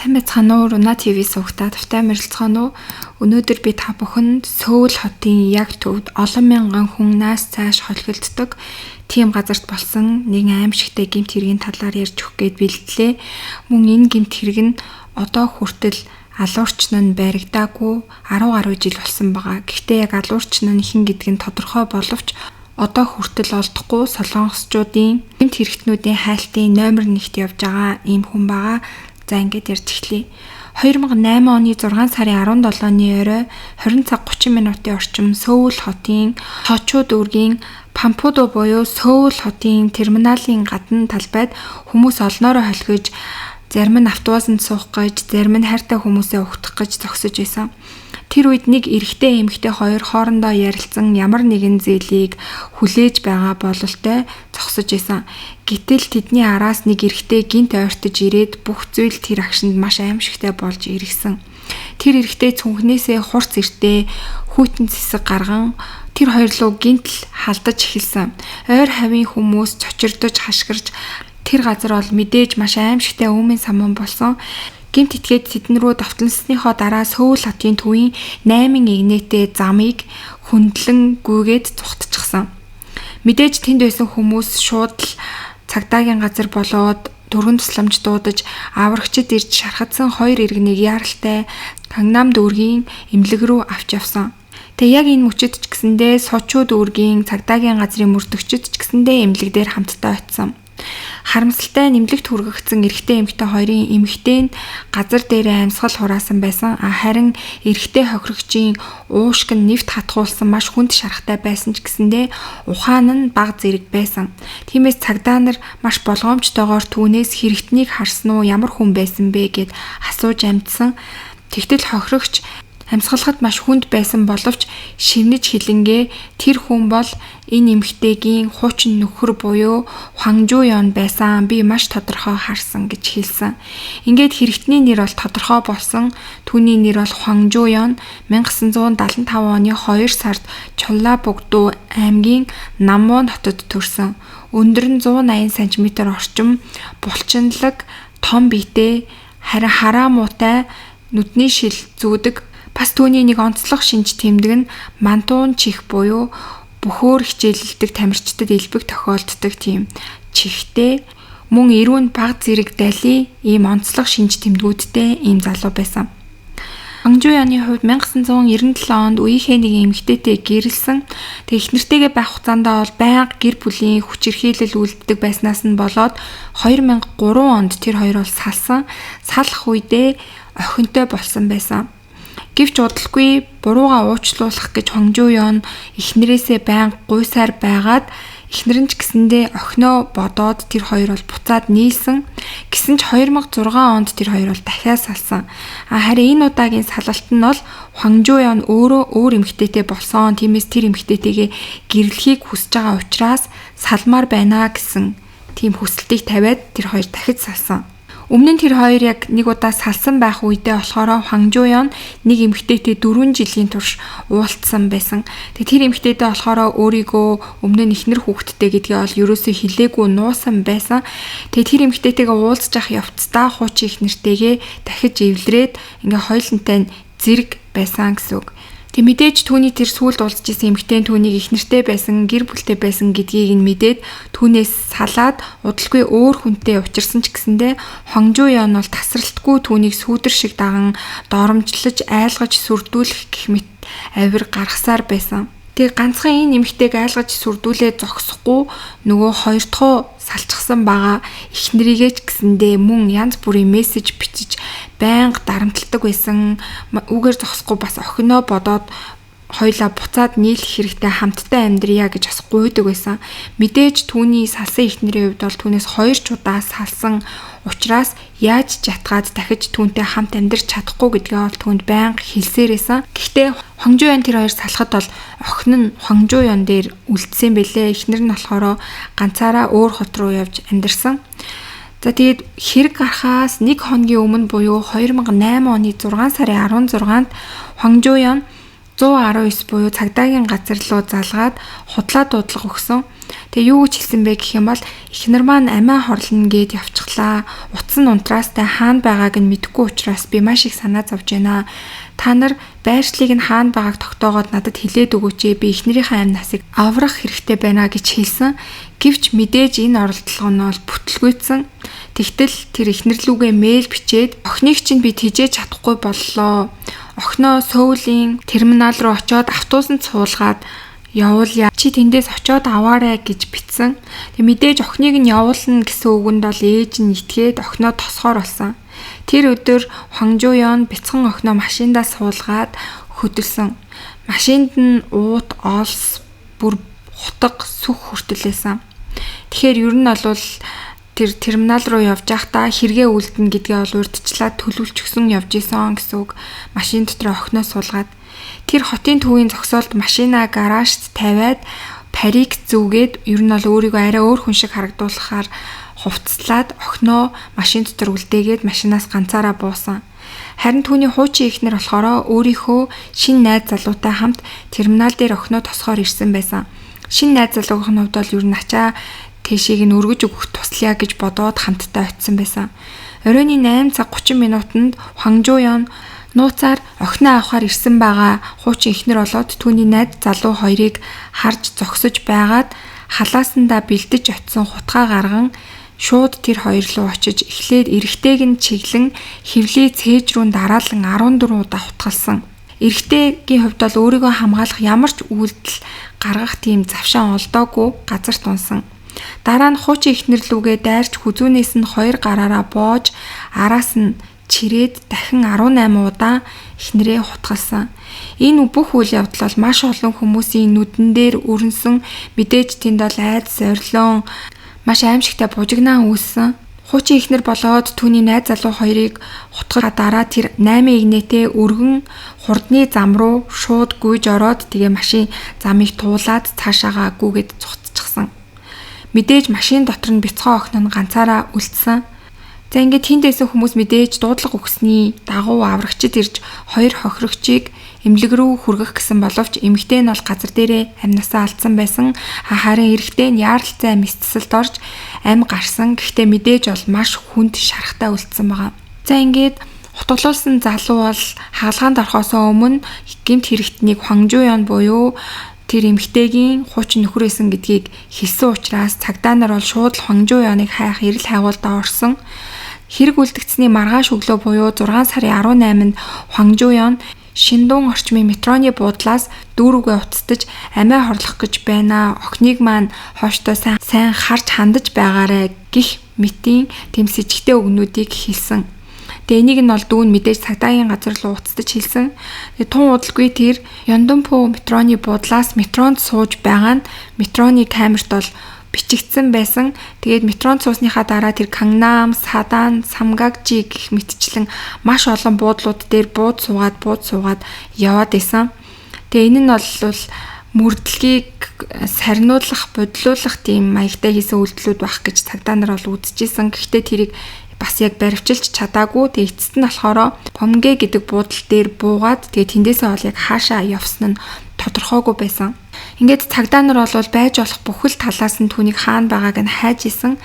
Сайн байцгаана уу? Руна ТV суугтаа тавтай морилцгооно уу? Өнөөдөр би та бүхэнд Сөүл хотын яг төвд олон мянган хүн наас цааш холхилддог тийм газарт болсон нэгэн аимшигтай гэмт хэргийн талаар ярьж өгөх гээд бэлтлээ. Мөн энэ гэмт хэрэг нь одоо хүртэл алуурчин нь баригдаагүй 10 гаруй жил болсон байгаа. Гэхдээ яг алуурчин нь хэн гэдг нь тодорхой боловч одоо хүртэл олдохгүй солонгосчуудын гэмт хэрэгтнүүдийн хайлтын номер 1-т явж байгаа ийм хүн байгаа. За ингээд ярьж эхлэе. 2008 оны 6 сарын 17-ны орой 20 цаг 30 минутын орчим Сөүл хотын Сочу дүүргийн Пампудо буюу Сөүл хотын терминалын гадна талбайд хүмүүс олноороо холхиж, зарим нь автобусанд суух гэж, зарим нь хайртай хүмүүсээ угтах гэж зогсож байсан. Тэр үед нэг эрэгтэй эмэгтэй хоёр хоорондоо ярилцсан ямар нэгэн зээлийг хүлээж байгаа бололтой зогсож байсан. Гэтэл тэдний араас нэг эрэгтэй гинт ойртож ирээд бүх зүйл тэр агшинд маш аимшигтай болж эргэсэн. Тэр эрэгтэй цүнхнээсээ хурц эртээ хүйтэн зэсэг гарган тэр хоёр луу гинт л халдаж эхэлсэн. Ойр хавийн хүмүүс цочирдож хашгирч тэр газар бол мэдээж маш аимшигтай өмнө саман болсон. Гэмт этгээд тэдэн рүү довтлонсныхоо дараа Сөүл хотын төвийн 8 эгнээтэй замыг хөндлөн гүйгээд зугтчихсан. Мэдээж тэнд байсан хүмүүс шууд л цагдаагийн газар болоод дөрвөн тусламж дуудаж аврагчид ирж шархадсан хоёр иргэнийг яаралтай Кангнам дүүргийн эмнэлэг рүү авч явсан. Тэгээ яг энэ мөчид ч гэсэндээ Сочу дүүргийн цагдаагийн газрын мөрдөгчид ч гэсэндээ эмнэлэг дээр хамтдаа очисон. Харамсалтай нь эмнэлэгт хүргэгдсэн эрэгтэй эмэгтэй хоёрын эмэгтэй нь газар дээрээ амьсгал хураасан байсан. Харин эрэгтэй хохирогчийн уушг нь нэвт хатгуулсан маш хүнд шарахтай байсан ч гэсэндээ ухаан нь бага зэрэг байсан. Тиймээс цагдаа нар маш болгоомжтойгоор түүнээс хэрэгтнийг харсан уу, ямар хүн байсан бэ гэд асууж амжсан. Тэгтэл хохирогч амьсгалахад маш хүнд байсан боловч шивнэж хилэнгээ тэр хүн бол энэ эмэгтэйгийн хуучин нөхөр буюу Хван Жуён байсан. Би маш тодорхой харсан гэж хэлсэн. Ингээд хэрэгтний нэр бол тодорхой болсон. Түүний нэр бол Хван Жуён 1975 оны 2 сард Чоллабугду аймгийн Намвон хотод төрсөн. Өндөр нь 180 см орчим, булчинлаг, том биетэй, харин хараа муутай, нүдний шил зүүдэг. Бас түүний нэг онцлог шинж тэмдэг нь мантуун чих буюу бөхөөр хичээлэлдэг тамирчдад элбэг тохиолддог тийм чихтэй, мөн эрүүн баг зэрэг дали ийм онцлог шинж тэмдгүүдтэй ийм залуу байсан. Хван Жуёны хувьд 1997 онд үеийнхээ нэг эмэгтэйтэй гэрлэсэн. Тэгээ их нэртэйгээ байх хугацаанд бол байнга гэр бүлийн хүчирхийлэл үлддэг байснаас нь болоод 2003 онд тэр хоёр бол салсан. Салах үедээ охинтой болсон байсан. Гэвч удалгүй бурууга уучлуулах гэж Хван Жуён эхнэрээсээ байнга гуйсаар байгаад эхнэр нь ч гэсэндээ охиноо бодоод тэр хоёр бол буцаад нийлсэн. Гэсэн ч 2006 онд тэр хоёр бол дахиад салсан. Харин энэ удаагийн салалт нь бол Хван Жуён өөрөө өөр эмэгтэйтэй болсон. Тиймээс тэр эмэгтэйтэйгээ гэрлэхийг хүсэж байгаа учраас салмаар байна гэсэн тийм хүсэлтийг тавиад тэр хоёр дахиж салсан. Өмнө нь тэр хоёр яг нэг удаа салсан байх үедээ болохоор Хван Жуён нэг эмэгтэйтэй 4 жилийн турш уулзсан байсан. Тэгээ тэр эмэгтэйдээ болохоор өөрийгөө өмнө нь эхнэр хүүхэдтэй гэдгээ бол ерөөсөө хэлээгүй нуусан байсан. Тэгээ тэр эмэгтэйтэйгээ уулзах явцдаа хуучин эхнэртэйгээ дахиж эвлэрээд ингээ хоёулантай нь зэрэг байсан гэсэн үг. Тэг мэдээж түүний тэр сүүлд уулзж исэн эмэгтэй түүнийг эхнэртэй байсан, гэр бүлтэй байсан гэдгийг нь мэдээд түүнээс салаад удалгүй өөр хүнтэй учирсан ч гэсэндээ Хван Жуён бол тасралтгүй түүнийг сүүдэр шиг даган доромжлож, айлгаж сүрдүүлэх гэх мэт авир гаргасаар байсан. Тэг ганцхан энэ эмэгтэйг айлгаж сүрдүүлээ зогсохгүй нөгөө хоёр дахь салчихсан байгаа эхнэрийгээ ч гэсэндээ мөн янз бүрийн мессеж бичиж байнга дарамталдаг байсан. Үүгээр зогсохгүй бас охиноо бодоод хоёлаа буцаад нийлэх хэрэгтэй хамтдаа амьдрья гэж бас гуйдаг байсан. Мэдээж түүний салсан эхнэрийн хувьд бол түүнээс 2 ч удаа салсан учраас яаж ч ятгаад дахиж түүнтэй хамт амьдарч чадахгүй гэдгээ бол түүнд байнга хэлсээр байсан. Гэхдээ Хван Жуён тэр хоёр салахад бол охин нь Хван Жуён дээр үлдсэн бэлээ. Эхнэр нь болохоор ганцаараа өөр хот руу явж амьдарсан. За тэгээд хэрэг гарахаас нэг хоногийн өмнө буюу 2008 оны 6 сарын 16-нд Хван Жуён 119 буюу цагдаагийн газар руу залгаад худлаа дуудлага өгсөн. Тэгээ юу гэж хэлсэн бэ гэх юм бол эхнэр маань амиа хорлоно гэд явчихлаа. Утас нь унтраастай хаана байгааг нь мэдэхгүй учраас би маш их санаа зовж байна. Та нар байршлыг нь хаана байгааг тогтоогоод надад хэлээд өгөөч ээ. Би эхнэрийнхээ амь насыг аврах хэрэгтэй байна гэж хэлсэн. Гэвч мэдээж энэ оролдлого нь бол бүтлгүйцэн. Тэгтэл тэр эхнэр лүүгээ мэйл бичээд охиныг чинь би тэжээж чадахгүй боллоо. Охиноо Сөүлийн терминал руу очиод автобусанд суулгаад явуулъя. Чи тэндээс очиод аваарай гэж бичсэн. Тэг мэдээж охиныг нь явуулна гэсэн үгэнд бол ээж нь итгээд охиноо тосгоор болсон. Тэр өдөр Хван Жуён бяцхан охиноо машиндаа суулгаад хөдөлсөн. Машинд нь уут, олс, бүр хутга, сүх хүртэл байсан. Тэгэхээр ер нь бол тэр терминал руу явж байхдаа хэрэгээ үлдэнэ гэдгээ бол урьдчилаад төлөвлөчихсөн явж исэн гэсэн үг. Машин дотор охиноо суулгаад тэр хотын төвийн зогсоолд машинаа гаражт тавиад парик зүгээд ер нь бол өөрийгөө арай өөр хүн шиг харагдуулахаар хувцлаад охиноо машин дотор үлдээгээд машинаас ганцаараа буусан. Харин түүний хуучин эхнэр болохоор өөрийнхөө шинэ найз залуутай хамт терминал дээр охиноо тосгоор ирсэн байсан. Шинэ найз залуугийн хувьд бол ер нь ачаа тийшийг нь өргөж өгөх туслая гэж бодоод хамтдаа очисон байсан. Оройн 8 цаг 30 минутанд Хван Жуён нууцаар охиноо авахар ирсэн байгаа хуучин эхнэр болоод түүний найз залуу хоёрыг харж зогсож байгаад халаасандаа бэлдэж очисон хутгаа гарган шууд тэр хоёр руу очиж эхлээд эрэгтэйг нь чиглэн хөвлийн цээж рүү дараалан 14 удаа хутгалсан. Эрэгтэйгийн хувьд бол өөрийгөө хамгаалах ямар ч үйлдэл гаргах тийм завшаан олдоогүй газарт унсан. Дараа нь хуучин эхнэр лүүгээ дайрч хүзүүнээс нь хоёр гараараа боож араас нь чирээд дахин 18 удаа эхнэрээ хутгалсан. Энэ бүх үйл явдал бол маш олон хүмүүсийн нүдэн дээр өрнсөн. Мэдээж тэнд бол айдас орилон маш аимшигтай бужигнаан үүссэн. Хуучин эхнэр болоод түүний найз залуу хоёрыг хутгах дараа тэр 8 игнэтэй өргөн хурдны зам руу шууд гүйж ороод тэгээ машин замыг туулаад цаашаагаа гүйгээд цухтчихсан. Мэдээж машин дотор нь бяцхан охин нь ганцаараа үлдсэн. За ингээд тэнд байсан хүмүүс мэдээж дуудлага өгсөний дагуу аврагчид ирж хоёр хохирогчийг эмнэлэг рүү хүргэх гэсэн боловч эмэгтэй нь бол газар дээрээ амнасаа алдсан байсан. Харин эрэгтэй нь яаралтай амь эцэсэлд орж ам гарсан. Гэхдээ мэдээж бол маш хүнд шарахтай үлдсэн байгаа. За ингээд хутгалуулсан залуу бол хагалгаанд орохоос өмнө гэмт хэрэгтнийг Хван Жуён буюу тэр эмэгтэйгийн хуучин нөхөр байсан гэдгийг хэлсэн учраас цагдаа нар бол шууд л Хван Жуёныг хайх эрэл хайгуулдаа орсон. Хэрэг үлдэгдсэний маргааш өглөө буюу 6 сарын 18-нд Хван Жуён Шиндун орчмын метроны буудлаас дүүрүүгээ уцтаж амиа хорлох гэж байна. Охиныг маань хойштоо сайн харж хандаж байгаарай гих мэтийн тэм сэжигтэй үгнүүдийг хэлсэн. Тэгээ энийг нь бол дүүн мэдээж цагдаагийн газар руу уцтаж хэлсэн. Тэгээ тун удалгүй тэр Ёндонпу метроны буудлаас метронд сууж байгаа нь метроны камерт бол бичигдсэн байсан. Тэгээд метронд суусныхаа дараа тэр Кангнам, Садан, Самгагжи гэх мэтчлэн маш олон буудлууд дээр бууд суугаад яваад исэн. Тэгээ энэ нь бол мөрдлөгийг сарниулах, бодлуулах тийм маягтай хийсэн үйлдэлүүд байх гэж цагдаа нар бол үзчихсэн. Гэхдээ тэрийг бас яг баривчилж чадаагүй. Тэгээ эцэст нь болохоор Помгэ гэдэг буудал дээр буугаад тэгээ тэндээсээ бол яг хаашаа явсан нь тодорхойгүй байсан. Ингээд цагдаа нар бол байж болох бүхэл талаас нь түүнийг хаана байгааг нь хайж исэн.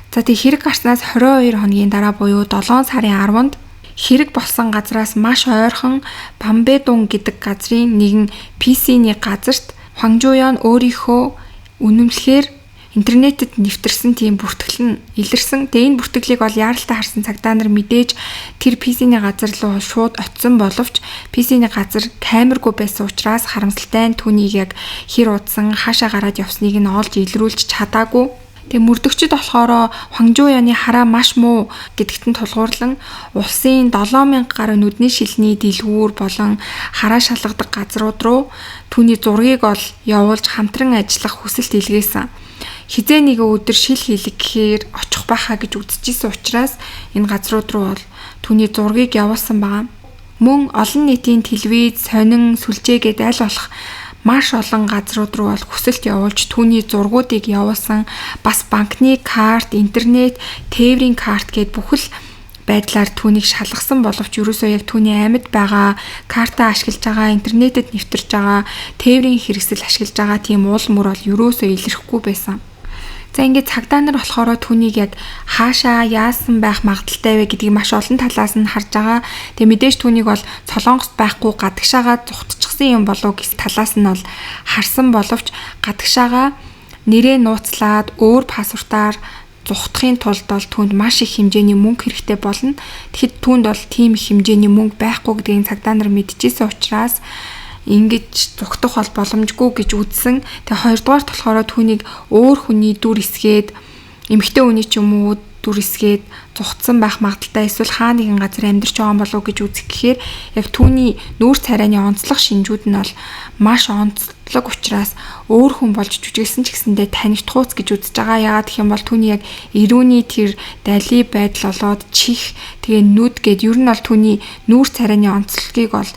За тэг хэрэг гарснаас 22 хоногийн дараа буюу 7 сарын 10-нд хэрэг болсон газраас маш ойрхон Бамбэдун гэдэг газрын нэгэн PC-ний газарт Хван Жуён өөрийнхөө үнэмлэхээр интернетэд нэвтэрсэн тийм бүртгэл нь илэрсэн. Тэгээ энэ бүртгэлийг бол яаралтай харсан цагдаа нар мэдээж тэр PC-ний газар руу шууд очисон боловч PC-ний газар камергүй байсан учраас харамсалтай нь түүнийг яг хэр удсан хаашаа гараад явсныг нь олж илрүүлж чадаагүй. Тэгээ мөрдөгчд болохоор Хван Жуёны хараа маш муу гэдэгт нь тулгуурлан улсын 7000 гаруй нүдний шилний дэлгүүр болон хараа шалгадаг газрууд руу түүний зургийг ол явуулж хамтран ажиллах хүсэлт илгээсэн. Хизээ нэг өдөр шил хийлгэхээр очих байхаа гэж үзчихсэн учраас энэ газрууд руу бол түүний зургийг явуулсан байгаа. Мөн олон нийтийн телевиз, сонин, сүлжээгээд аль болох маш олон газрууд руу бол хүсэлт явуулж түүний зургуудыг явуулсан. Бас банкны карт, интернет, тээврийн карт гээд бүхэл байдлаар түүнийг шалгасан боловч ерөөсөө яг түүний амьд байгаа, карта ашиглаж байгаа, интернетэд нэвтэрч байгаа, тээврийн хэрэгсэл ашиглаж байгаа тийм уул мөр бол ерөөсөө илэрхгүй байсан. За ингээд цагдаа нар болохоор түүнийг яг хаашаа яасан байх магадлалтай вэ гэдгийг маш олон талаас нь харж байгаа. Тэгээ мэдээж түүнийг бол Солонгост байхгүй гадагшаагаа зугтчихсан юм болов гэсэн талаас нь бол харсан боловч гадагшаагаа нэрээ нууцлаад өөр паспортаар зугтахын тулд бол түүнд маш их хэмжээний мөнгө хэрэгтэй болно. Тэгэхэд түүнд бол тийм их хэмжээний мөнгө байхгүй гэдгийг цагдаа нар мэдчихсэн учраас ингэж зугтах бол боломжгүй гэж үзсэн. Тэгээ хоёрдугаарт болохоор түүнийг өөр хүний дүр эсгээд эмэгтэй хүний ч юм уу дүр эсгээд зугтсан байх магадлалтай эсвэл хаа нэгэн газар амьдарч байгаа юм болов уу гэж үзэх гэхээр яг түүний нүүр царайны онцлог шинжүүд нь бол маш онцлог учраас өөр хүн болж жүжиглсэн ч гэсэндээ танигдахуйц гэж үзэж байгаа. Яагаад гэх юм бол түүний яг эрүүний тэр дали байдал болоод чих тэгээ нүд гээд ер нь бол түүний нүүр царайны онцлогийг бол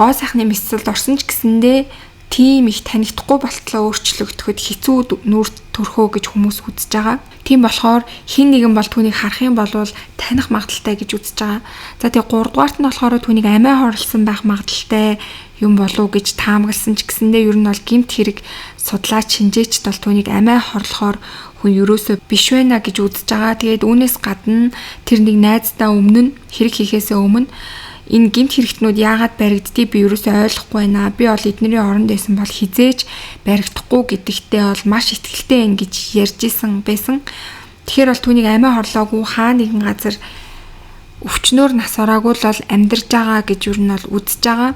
гоо сайхны мэсэлд орсон ч гэсэндээ тийм их танигдахгүй болтлоо өөрчлөгдөхөд хэцүү нүүр төрхөө гэж хүмүүс үзэж байгаа. Тийм болохоор хэн нэгэн бол түүнийг харах юм бол таних магадлалтай гэж үзэж байгаа. За тэгээ гуравдугаарт нь болохоор түүнийг амиа хорлсон байх магадлалтай юм болов уу гэж таамагласан ч гэсэндээ ер нь бол гэмт хэрэг судлаач шинжээчд бол түүнийг амиа хорлохоор хүн ерөөсөө биш байна гэж үзэж байгаа. Тэгээд үүнээс гадна тэр нэг найздаа өмнө нь хэрэг хийхээсээ өмнө энэ гэмт хэрэгтнүүд яагаад баригддгийг би ерөөсөө ойлгохгүй байна. Би бол эднэрийн оронд байсан бол хизээж баригдахгүй гэдэгтээ бол маш итгэлтэй юм гэж ярьж исэн байсан. Тэгэхээр бол түүнийг амиа хорлоогүй хаа нэгэн газар өвчнөр нас ороогүй л бол амьдарч байгаа гэж ер нь бол үзэж байгаа.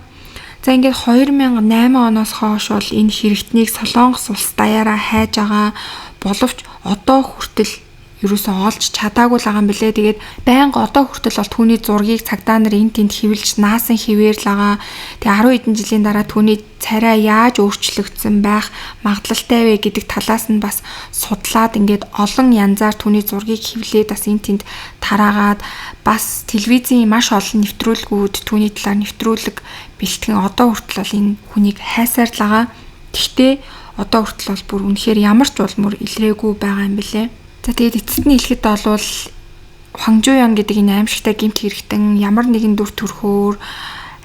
За ингээд 2008 оноос хойш бол энэ хэрэгтнийг Солонгос улс даяараа хайж байгаа боловч одоо хүртэл ерөөсөө олж чадаагүй л байгаа юм билээ. Тэгээд байнга одоо хүртэл бол түүний зургийг цагдаа нар энэ тэнд хэвлэж наасан хэвээр л байгаа. Тэгээ 10 хэдэн жилийн дараа түүний царай яаж өөрчлөгдсөн байх магадлалтай вэ гэдэг талаас нь бас судлаад ингээд олон янзаар түүний зургийг хэвлээд бас энэ тэнд тараагаад бас телевизийн маш олон нэвтрүүлгүүд түүний талаар нэвтрүүлэг бэлтгэн одоо хүртэл бол энэ хүнийг хайсаар л байгаа. Гэхдээ одоо хүртэл бол бүр үнэхээр ямар ч улмөр илрээгүй байгаа юм билээ. За тэгээд эцэст нь хэлэхэд бол Хван Жуян гэдэг энэ аимшигтай гэмт хэрэгтэн ямар нэгэн дүр төрхөөр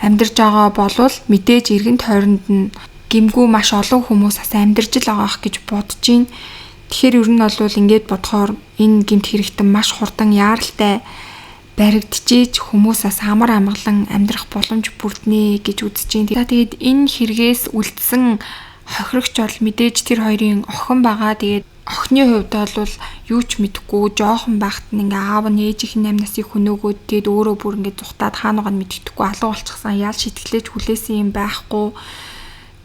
амьдарч байгаа болвол мэдээж эргэн тойронд нь гэмгүй маш олон хүмүүс бас амьдарч л байгаа ах гэж бодож байна. Тэгэхээр ер нь бол ингээд бодохоор энэ гэмт хэрэгтэн маш хурдан яаралтай баригдчихийж хүмүүс бас амар амгалан амьдрах боломж бүрднэ гэж үзэж байна. За тэгээд энэ хэрэгээс үлдсэн хохирогч бол мэдээж тэр хоёрын охин байгаа. Тэгээд охины хувьд бол юу ч мэдэхгүй жоохон байхад нь ингээ аав нь ээжийнх нь 8 насыг хөнөөгөөд тэгээд өөрөө бүр ингээ зүхтаад хаануугаа нь мэддэхгүй алга болчихсан ял шитгэлээж хүлээсэн юм байхгүй.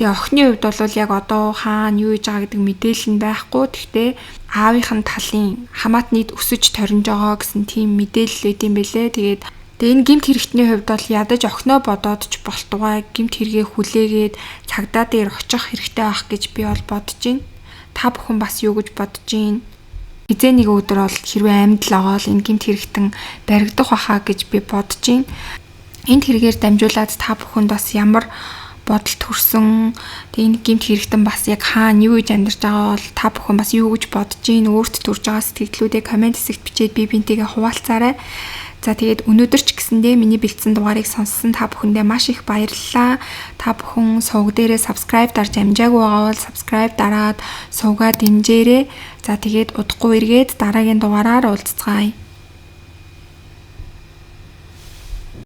Тэгээ охины хувьд бол яг одоо хаана юу хийж байгаа гэдэг мэдээлэл нь байхгүй. Гэхдээ аавынх нь талын хамаатныг өсөж торинж байгаа гэсэн тийм мэдээлэл өгд юм бэлээ. Тэгээд энэ гэмт хэрэгтний хувьд бол ядаж охиноо бодоод ч болтугай гэмт хэрэгээ хүлээгээд цагдаа дээр очих хэрэгтэй байх гэж би бол бодож байна. Та бүхэн бас юу гэж бодож байна? Хизээ нэг өдөр бол хэрвээ амьд л байгаа бол энэ гэмт хэрэгтэн баригдах байхаа гэж би бодож байна. Энд хэрэгээр дамжуулаад та бүхэнд бас ямар бодол төрсөн, тэгээ энэ гэмт хэрэгтэн бас яг хаана юу гэж амьдарч байгаа бол та бүхэн бас юу гэж бодож байна? Өөрт төрж байгаа сэтгэлдлүүдээ коммент хэсэгт бичээд би бинтэйгээ хуваалцаарай. За тэгээд өнөөдөр ч гэсэндээ миний бэлдсэн дугаарыг сонссон та бүхэндээ маш их баярлалаа. Та бүхэн сувг дээрээ subscribe дарж амжаагүй байгаа бол subscribe дараад сувгаа дэмжээрэй. За тэгээд удахгүй эргээд дараагийн дугаараар уулзцгаая.